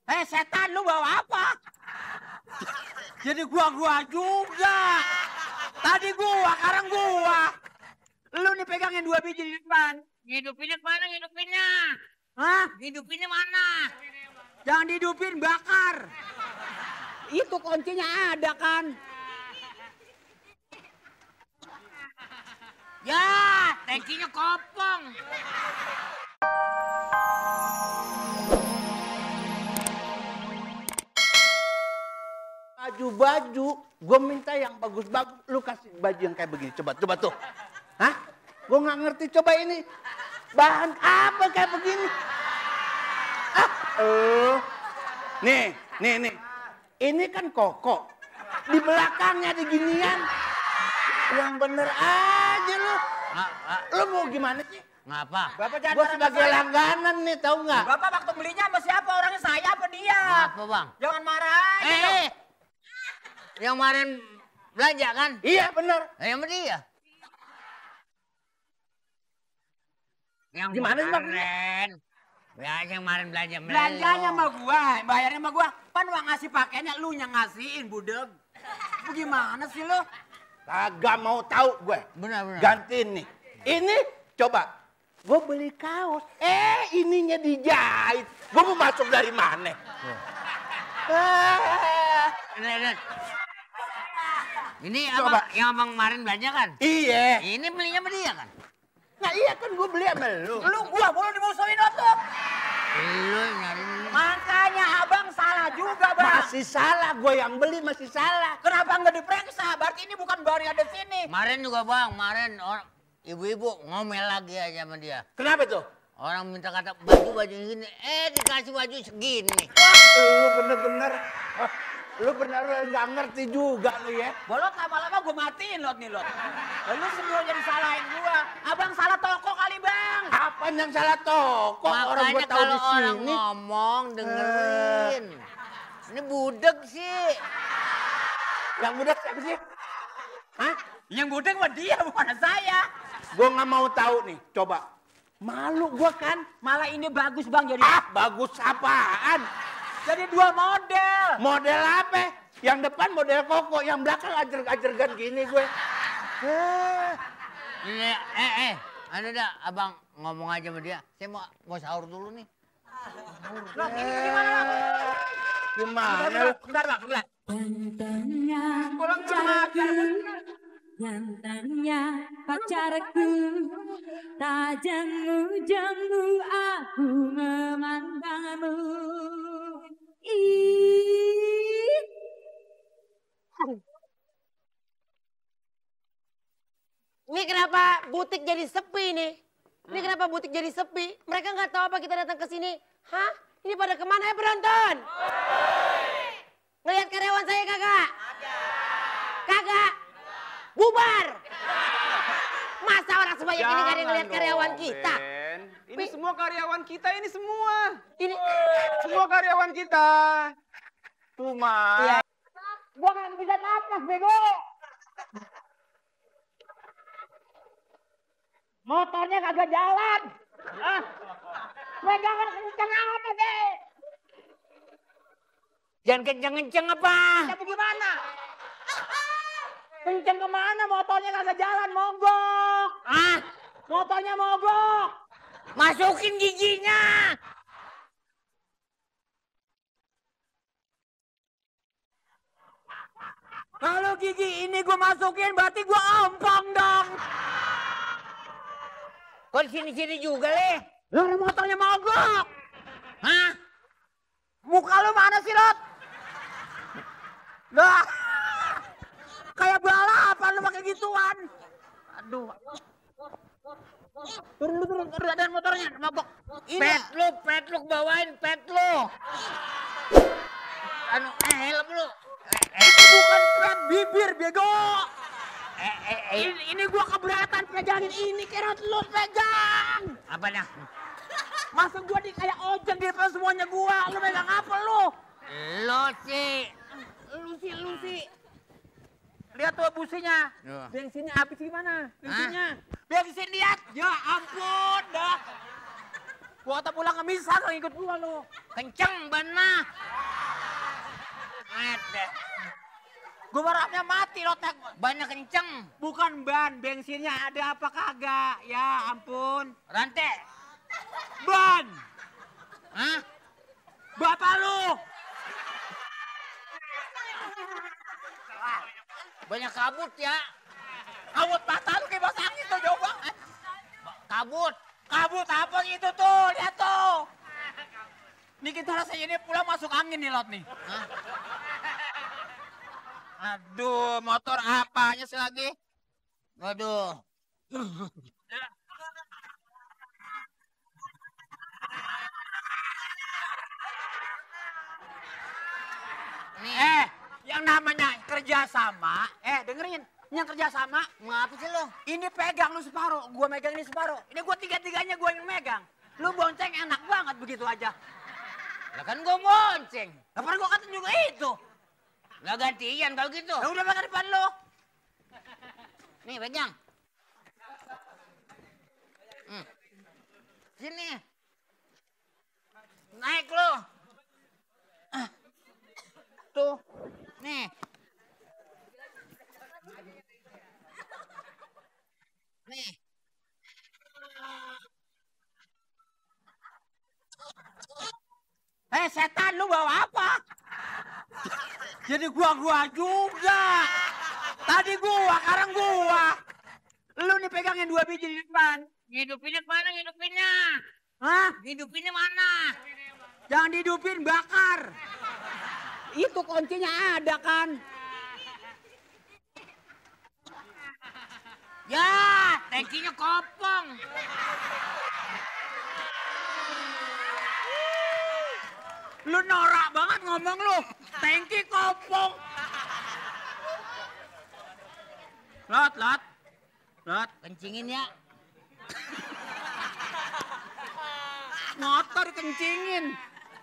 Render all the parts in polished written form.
Setan lu bawa apa? Jadi gua juga. Tadi gua, sekarang gua. Lu nih pegangin 2 biji di depan. Ngidupinnya mana ngidupinnya? Hah? Ngidupinnya mana? Jangan dihidupin, bakar. Itu kuncinya ada kan? Ya, tangkinya kopong. Baju-baju, gue minta yang bagus-bagus. Lu kasih baju yang kayak begini, coba tuh. Hah? Gue nggak ngerti, coba ini. Bahan apa kayak begini? Nih. Ini kan koko. Di belakangnya ada ginian. Yang bener aja lu. Lu mau gimana sih? Ngapa? Bapak jangan Gue sebagai langganan nih, tahu nggak? Bapak waktu belinya sama siapa? Orangnya saya apa dia? Ngapa, Bang? Jangan marah aja dong. Yang kemarin belanja kan? Iya bener. Yang dia. Yang Gimana sih, Bang? kemarin. Ya, yang kemarin belanja. Belanjanya sama gua, bayarnya sama gua. Pan uang ngasih pakainya lu yang ngasihin, budeg. Gimana sih lu? Kagak mau tahu gue. Benar. Gantiin nih. Ini coba. Gue beli kaos. Ininya dijahit. Gue mau masuk dari mana? Ini Coba. apa? Yang abang kemarin belanja kan? Iya. Ini belinya sama dia kan? Nah iya kan gue beli sama lu. Lu gua mulu dimusuhin tuh. Lu nyari. Makanya abang salah juga, Bang. Masih salah. Gue yang beli masih salah. Kenapa nggak diperiksa? Berarti ini bukan baru ada di sini. Kemarin juga bang, ibu-ibu ngomel lagi aja sama dia. Kenapa tuh? Orang minta kata baju segini, dikasih baju segini. Lu bener-bener. Lu bener nggak ngerti juga lu ya. Bolot lama-lama gua matiin lot nih lot. Lu semua jadi salahin gua. Abang salah toko kali, Bang. Apaan yang salah toko? Orang gue Makanya tahu di kalau orang sini. ngomong dengerin. Ini budek sih. Yang budak siapa sih? Hah? Yang budeg mah dia bukan saya. Gue nggak mau tahu nih. Coba. Malu gue kan. Malah ini bagus, Bang, jadi. Bagus apaan? Jadi 2 model. Model apa? Yang depan model koko, yang belakang ajer-ajergan gini gue. Ini, anu dah, abang ngomong aja sama dia. Saya mau sahur dulu nih. Lot, ini gimana, Lot? Gimana? Bentar, Bang, bentar. Gantengnya Pulang ke rumah, biar bener. gantengnya pacarku, tak jemu-jemu aku memandangmu. Ih. Ini kenapa butik jadi sepi nih? Ini kenapa butik jadi sepi? Mereka nggak tahu apa kita datang ke sini. Hah? Ini pada kemana ya penonton? Ngelihat karyawan saya kagak? Kagak? Bubar! Masa orang sebanyak ini gak ada yang ngelihat karyawan kita? Ini semua karyawan kita, ini semua. Ini Semua karyawan kita. Tuh, Mas. ya. Gua nggak bisa napas, bego. Motornya kagak jalan. Pegangan kencang apa sih? Jangan kenceng-kenceng apa? Tapi gimana? Kencang kemana? Motornya kagak jalan, mogok. Motornya mogok. Masukin giginya. Kalau gigi ini gua masukin berarti gua ompong dong. Kok di sini-sini juga, Le? Lu motornya mogok. Hah? Muka lu mana sih, Lot? Lah. Kayak balapan lu pakai gituan. Aduh. Turun, ada motornya, mabok. Pet lu bawain pet lu. Anu, helm lu. Itu bukan pet bibir, bego. Ini gua keberatan pegangin ini, Kerot, lu pegang. Apanya? Masa gua kayak ojek di depan semuanya gua, lu megang apa lu? Lo sih. Lu sih. Lihat tuh businya. Ya. Bensinnya habis gimana? Bensinnya. Bensin lihat. Ya ampun dah. Gua kata pulang ke misa lo ikut gua lo. Kenceng ban mah. Deh. Gua berharapnya mati lotek. Bannya kenceng. Bukan ban, bensinnya ada apa kagak? Ya ampun. Rantai. Ban! Hah? Bapak lu! Banyak kabut ya. Kabut mata lu kayak bahasa angin tuh jauh banget. Kabut. Kabut apa gitu tuh, lihat tuh. Nih kita rasanya ini pulang masuk angin nih Lot nih. Hah? Aduh, motor apanya sih lagi? Waduh. Nih. Yang namanya kerjasama, dengerin, yang kerjasama, Ngapa sih lo? ini pegang lu separuh, gua megang ini separuh. Ini gua tiga-tiganya gua yang megang. Lu bonceng enak banget begitu aja. Lah kan gua bonceng. Apa gua kata juga itu? Lah gantian kalau gitu. Ya udah makan depan lu. Nih pegang. Sini. Naik lo. Tuh. Nih. Nih. Setan lu bawa apa? Jadi gua juga. Tadi gua, sekarang gua. Lu nih pegangin 2 biji di depan. Ngidupinnya kemana ngidupinnya? Hah? Ngidupinnya mana? Jangan dihidupin, bakar. Itu kuncinya ada kan? Ya, tangkinya kopong. Lu norak banget ngomong lu. Tangki kopong. Lot. Kencingin ya. Motor kencingin.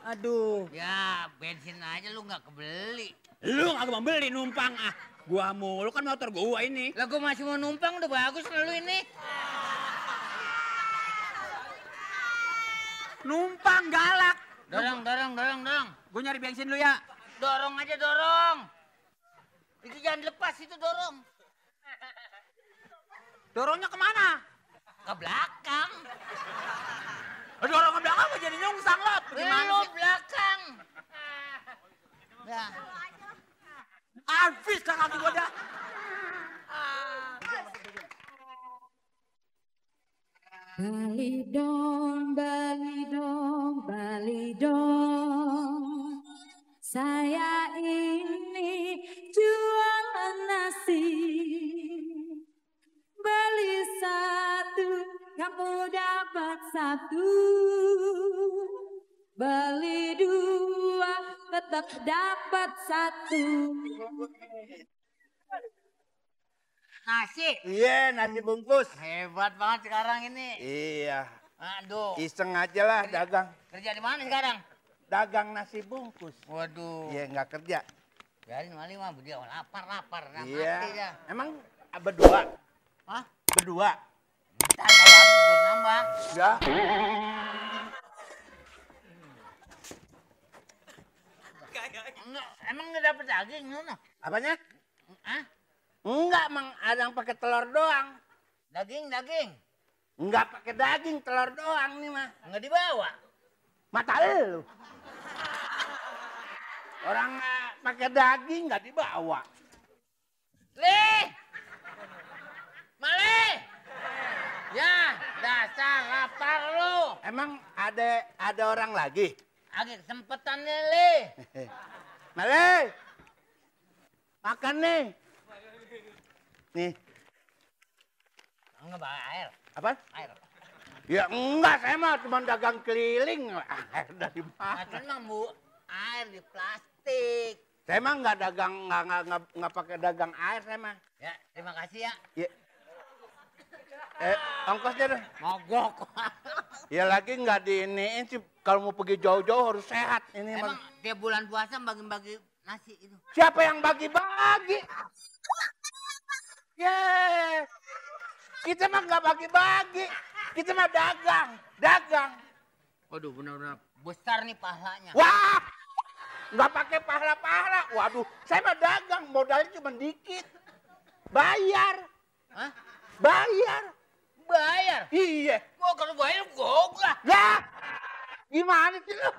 Aduh. Ya, bensin aja lu nggak kebeli. Lu gak mau beli numpang ah. Gua mulu kan motor gua ini. Lah gua masih mau numpang udah bagus lu ini. Numpang galak. Dorong. Gua nyari bensin lu ya. Dorong aja dorong. Itu jangan lepas itu dorong. Dorongnya kemana? Ke belakang. Dorong ke belakang apa jadi nyungsang Lot? Gimana Lu sih? belakang. Ya. Habis kan kaki gua dah. Balidong, saya ini jualan nasi. Beli satu, kamu dapat satu. Beli 2, tetap dapat 1. Nasi. Iya, nasi bungkus. Hebat banget sekarang ini. Iya, Aduh. iseng aja lah dagang. Kerja di mana sekarang? Dagang nasi bungkus. Waduh. Iya, nggak kerja. Biarin Mali mah dia lapar. Nah, Iya. mati dia. Emang berdua? Hah? Berdua? Ntar kalau habis belum nambah. Ya. Emang nggak dapet daging mana? Apanya? Hah? Enggak, Mang. Ada yang pakai telur doang. Daging. Enggak pakai daging, telur doang nih mah. Nggak dibawa. Mata lu. Orang pakai daging nggak dibawa. Mali! Ya, dasar lapar lu. Emang ada orang lagi? Agak kesempetan nih, Li. Male, makan nih. Nih, Enggak bawa air. apa? Air. Ya enggak, saya mah cuma dagang keliling. Air dari Nah, mana? memang Bu, air di plastik. Saya mah nggak dagang, nggak pakai dagang air saya mah. Ya, terima kasih ya. Ya. Ongkosnya deh. Mogok. Ya lagi nggak diiniin sih. Kalau mau pergi jauh-jauh harus sehat. Ini Emang mah. tiap bulan puasa bagi-bagi nasi itu. Siapa yang bagi-bagi? Kita mah nggak bagi-bagi. Kita mah dagang. Waduh, benar-benar besar nih pahalanya. Wah, nggak pakai pahala-pahala. Waduh, saya mah dagang, modalnya cuma dikit. Bayar. Hah? Bayar. Bayar? Iya. Gua kalau bayar gua. Ya, gimana sih lu?